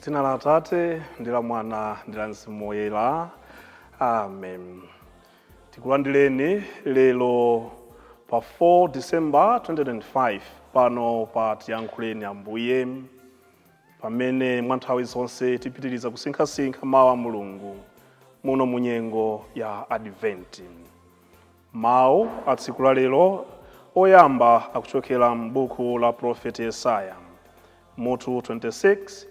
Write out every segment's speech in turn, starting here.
Dzina la Atate ndi la Mwana ndi la Mzimu Woyera. Amen. Tikulandireni lero pa 4 December 2025 pano pa Tiyankhuleni Ambuye, pamene mwa nthawi zonse tipitiriza kusinkhasinkha mawu a Mulungu muno mu nyengo ya Adventi. Mawu a tsiku la lero oyamba akuchokera m'buku la Profeti Yesaya mutu 26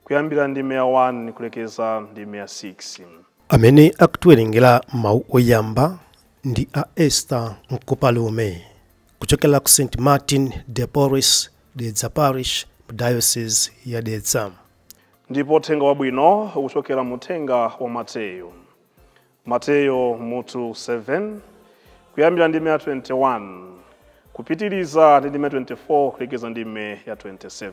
kuyambira ndime ya 1 kulekeza ndime ya 6. Amene akutiwerengera mawu oyamba ndi a Esther Nkupalume kuchokera ku St Martin de Porres, Dedza Parish, Diocese ya Dedza. Ndipo uthenga wabwino ukuchokera mu uthenga wa Mateyu, Mateyu mutu 7 kuyambira ndime ya 21 kupitiriza ndi ndime 24 kulekeza ndime ya 27.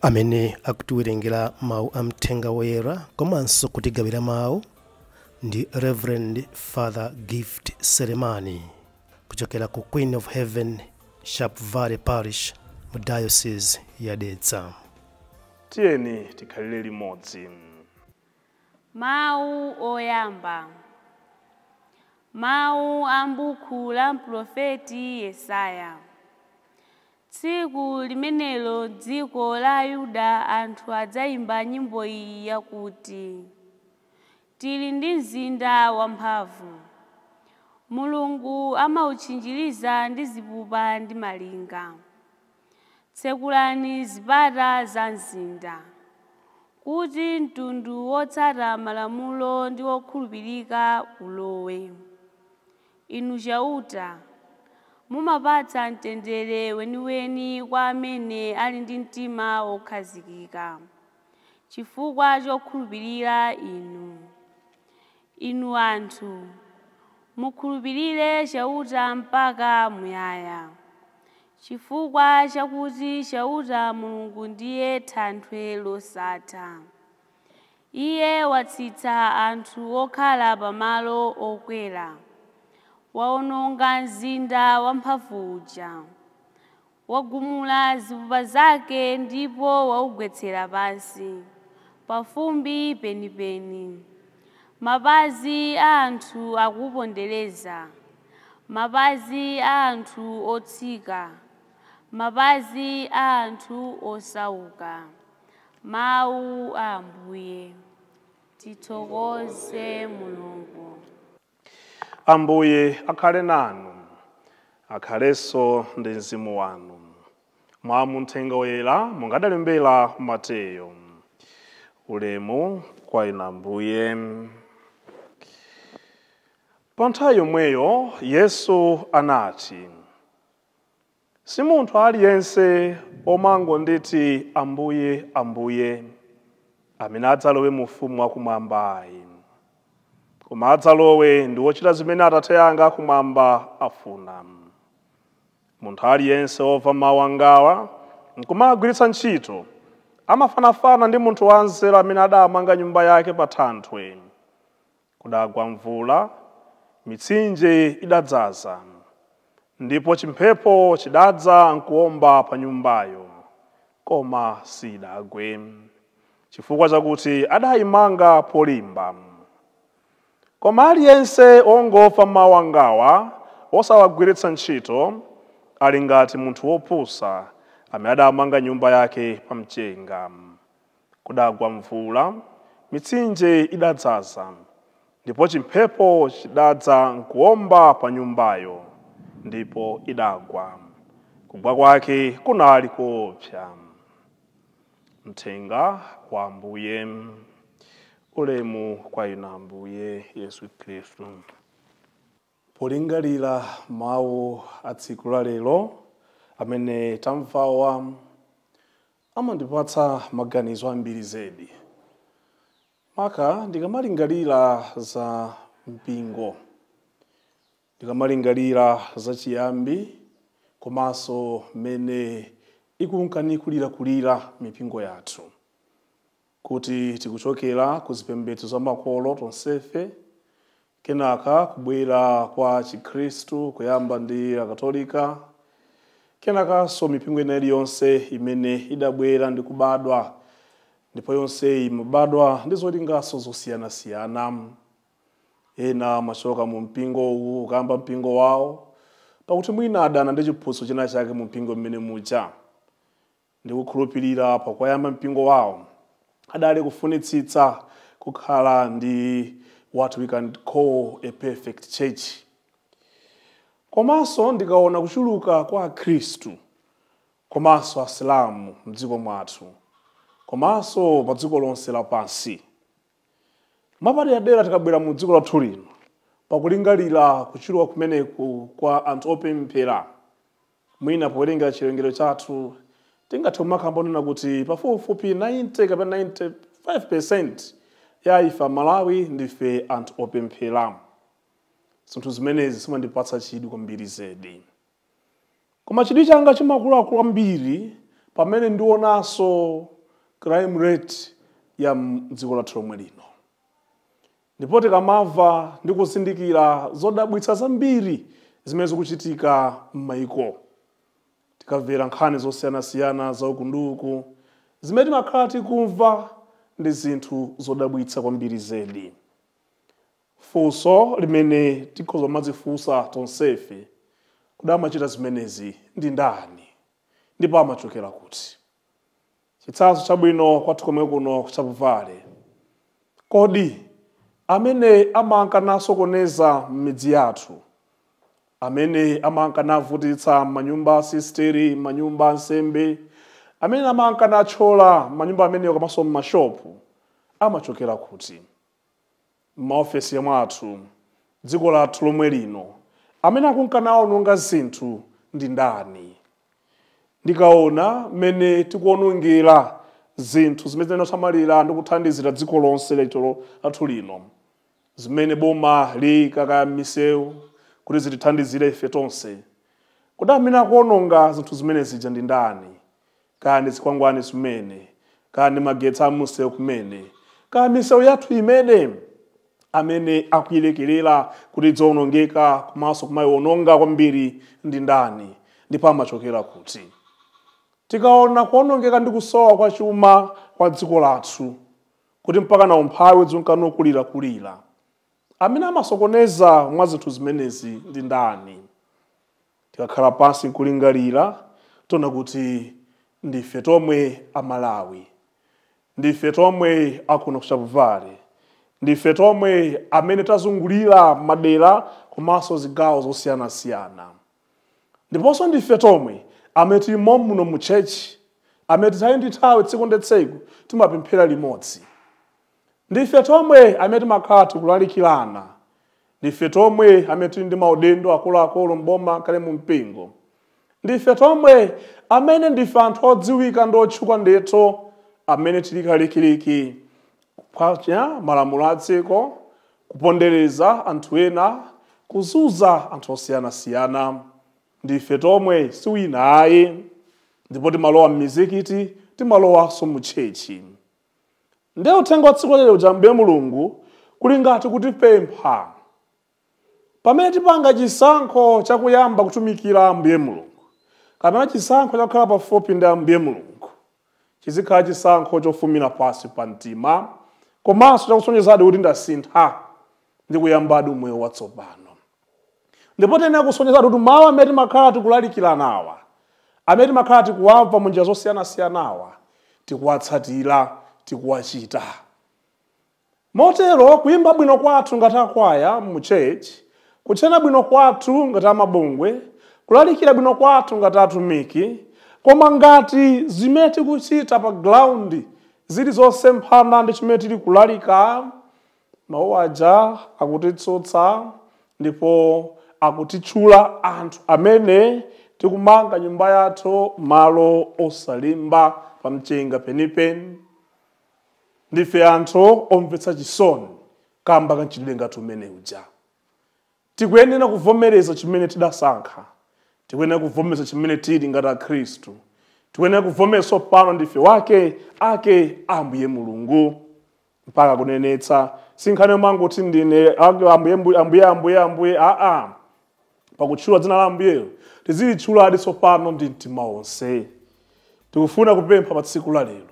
Amene akutiwerengera mawu a mthenga woyera komanso kutigawira mawu ndi Reverend Father Gift Selemani kuchokera ku Queen of Heaven, Sharp Valley Parish, mu Diocese ya Dedza. Tiyeni tikhalire limodzi. Mawu oyamba. Mawu a m'buku la mprofeti Yesaya. Tsiku limenelo dziko la Yuda anthu adzayimba nyimbo iyi yakuti, tili ndi mzinda wamphamvu. Mulungu amawutchinjiriza ndi zipupa ndi malinga. Tsekulani zipata za mzinda, kuti mtundu wotsata malamulo ndi wokhulupirika ulowe. Inu Chauta, mumapatsa mtendere weniweni kwa amene ali ndi mtima wokhazikika, chifukwa chokhulupirira inu. Inu anthu, mukhulupirire Chauta mpaka muyaya, chifukwa chakuti Chauta Mulungu ndiye thanthwe losatha. Iye watsitsa anthu okhala pamalo okwera, waononga mzinda wamphamvu uja, wagumula zipupa zake ndipo waugwetsera pansi pafumbi penipeni. Mapazi a anthu akupondereza, mapazi a anthu otsika, mapazi a anthu osauka. Mawu a Ambuye. Tithokoze Mulungu. Ambuye akhale nanu, akhalenso ndi mzimu wanu. Mwa muthenga woyera mungadalembera Mateyo. Ulemu kwa inu Ambuye. Pa nthawi yomweyo Yesu anati, si munthu aliyense omangonditi Ambuye, Ambuye, amene adzalowe mu ufumu wakumwamba ayi, koma adzalowe ndi wochita zimene Atate anga akumwamba afuna. Munthu aliyense womva mawu angawa nkumagwiritsa ntchito amafanafana ndi munthu wanzeru amene adamanga nyumba yake pa thanthwe. Kudagwa mvula, mitsinje idadzaza, ndipo chimphepo chidadza nkuwomba pa nyumbayo, koma sidagwe, chifukwa chakuti adayimanga polimba. Koma aliyense wongomva mawu angawa osawagwiritsa ntchito ali ngati munthu wopusa amene adamanga nyumba yake pa mchenga. Kudagwa mvula, mitsinje idadzaza, ndipo chimphepo chidadza nkuwomba pa nyumbayo, ndipo idagwa. Kugwa kwake kunali koopsa. Mthenga wa Ambuye. Ulemu kwa inu Ambuye Yesu Khristu. Polingalira mawu a tsiku la lero amene tamvawa, amandipatsa maganizo ambiri zedi. Maka ndikamalingalira za mpingo, ndikamalingalira za chiyambi komanso mmene ikunkanikulirakulira mipingo yathu, kuti tikuchokera ku zipembedzo za makolo tonsefe, kenaka kubwera kwa Chikhristu kuyamba ndi Akatolika, kenakanso mipingo ina iliyonse imene idabwera ndi kubadwa Ndipo yonseyi imabadwa ndi zolingaso zosiyanasiyana. Ena amachoka mu mpingo uwu ukamba mpingo wawo, pakuti mwina adana ndi chiphunzitso china chake mu mpingo mmene muja. Ndikukhulupirira pakwayamba mpingo wawo adali kufunitsitsa kukhala ndi what we can call a perfect church. Komanso ndikaona kuchuluka kwa akhristu komanso asilamu mdziko mwathu komanso pa dziko lonse lapansi, mwapaderadera tikabwera mu dziko lathu lino, pakulingalira kuchuluka kumeneku kwa anthu opemphera, mwina powerenga chiwerengero chathu tingathe kumakamba onena kuti pafupifupi 90 kapena 95% ya ife Amalawi ndife anthu opemphera. Zinthu zimenezi zimandipatsa chidwi kwambiri zedi. Koma chidwi changa chimakula kwambiri pamene ndionanso crime rate ya mdziko lathu lomwe lino. Ndipo tikamamva ndi kuzindikira zodabwitsa zambiri zimene zikuchitika m'mayiko, tikamvera nkhani zosiyanasiyana za uku ndi uku, zimene timakhala tikumva ndi zinthu zodabwitsa kwambiri zedi. Funso limene tikhoza kumadzifunsa tonsefe, kuti amachita zimenezi ndi ndani ndipo amachokera kuti? Chitsanzo chabwino kwathu komwe kuno kuchapuvale, kodi amene amanka nasokoneza m'midzi yathu, amene amanka navutitsa manyumba asisteri, manyumba ansembe, amene amanka nathyola manyumba amenewo komanso m'mashopu, amachokera kuti? M'maofesi mwathu, dziko lathu lomwe lino, amene akunka nawononga zinthu ndi ndani? Ndikaona mmene tikuonongera zinthu zimene zinasamalira ndi kuthandizira dziko lonse lathu lino, zimene boma liyika m'misewu kuti zitithandizire ife tonse, kodi amene akuononga zinthu zimene zija ndi ndani? Kaya ndi zikwangwani zimene, kaya ndi magetsi a m'misewu kumene, kaya misewu yathu imene amene akuyilekerera kuti idzawonongeka komanso kumayiwononga kwambiri ndi ndani, ndipo amachokera kuti? Tikaona kuwonongeka ndi kusowa kwa chuma kwa dziko lathu, kuti mpaka na umphawi udzunkano kulirakulira, amene amasokoneza mwa zinthu zimenezi ndi ndani? Tikakhala pansi nkulingalira, tiona kuti ndife tomwe Amalawi, ndife tomwe akuno kuchapuvale, ndife tomwe amene tazungulira madera komanso zigawo zosiyanasiyana, ndiponso ndife tomwe amene tili muno mu church, amene titali ndi nthawi tsiku ndi tsiku timapemphera limodzi, ndife tomwe amene timakhala tikulalikirana, ndife tomwe amene tili ndi maudindo akuluakulu mboma kale mu mpingo, ndife tomwe amene ndife anthu odziwika ndi otchuka ndithu, amene tili kalikiliki kuphwanya malamulo a dziko, kupondereza anthu ena, kuzunza anthu osiyanasiyana. Ndife tomwe, si wina ayi. Ndipo timalowa m'mizikiti, timalowanso mu tchechi. Ndiye uthenga wa tsiku lero uja Ambuye Mulungu kuli ngati kutipempha pamene tipanga chisankho chakuyamba kutumikira Ambuye Mulungu, kapena chisankho chakukhala pafupi ndi Ambuye Mulungu, chizikhala chisankho chofumira pansi pa mtima, komanso chakusonyezadi kuti ndasintha ndi kuyambadi umoyo watsopano. Ndipo tiyenera kusonyezadi kuti mawu amene timakhala tikulalikiranawa, amene timakhala tikuwamva mu njira zosiyanasiyanawa, tikuwatsatira, tikuwachita. Motero kuyimba bwino kwathu ngati akwaya mu church, kutchena bwino kwathu ngati amabungwe, kulalikira bwino kwathu ngati atumiki, koma ngati zimene tikuchita pa ground zili zosemphana ndi chimene tili kulalika, mawu aja akutitsutsa ndipo akutitchula anthu amene tikumanga nyumba yathu malo osalimba pa mchenga penipeni. Ndife anthu omvetsa chisoni kamba kamchitidwe ngati umene uja. Tikuyenera kuvomereza chimene tidasankha, tikuyenera kuvomereza chimene tili ngati akhristu, tikuyenera kuvomereza pano ndife wake ake Ambuye Mulungu, mpaka kunenetsa sinkhani manguti ndine Ambuye, Ambuye, Ambuye, Ambuye. Aa, pakutchula dzina la Ambuyeyo tizilitchuladi tsopano ndi mtima wonse. Tikufuna kupempha pa tsiku la lero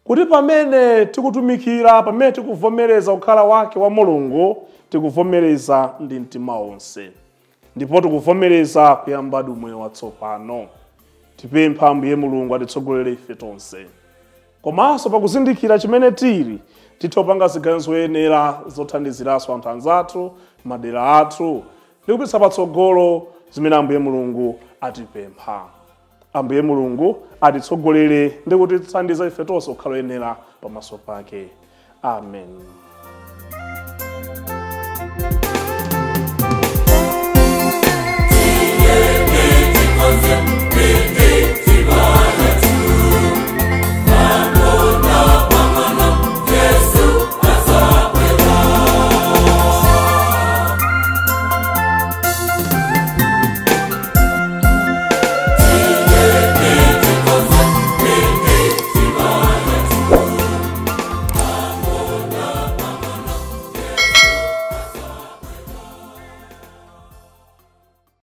Kuti pamene tikutumikira, pamene tikuvomereza kukhala wake wa Mulungu, tikuvomereza ndi mtima wonse, ndipo tikuvomereza kuyambadi umoyo watsopano. Tipempha Ambuye Mulungu atitsogolere ife tonse, komanso pakuzindikira chimene tili, tithe kupanga ziganizo zoyenera zothandiziranso anthu anzathu, madera athu, ndi kupititsa patsogolo zimene Ambuye Mulungu atipempha. Ambuye Mulungu atitsogolere ndi kutithandiza ife tonse kukhala oyenera pamaso pake. Amen.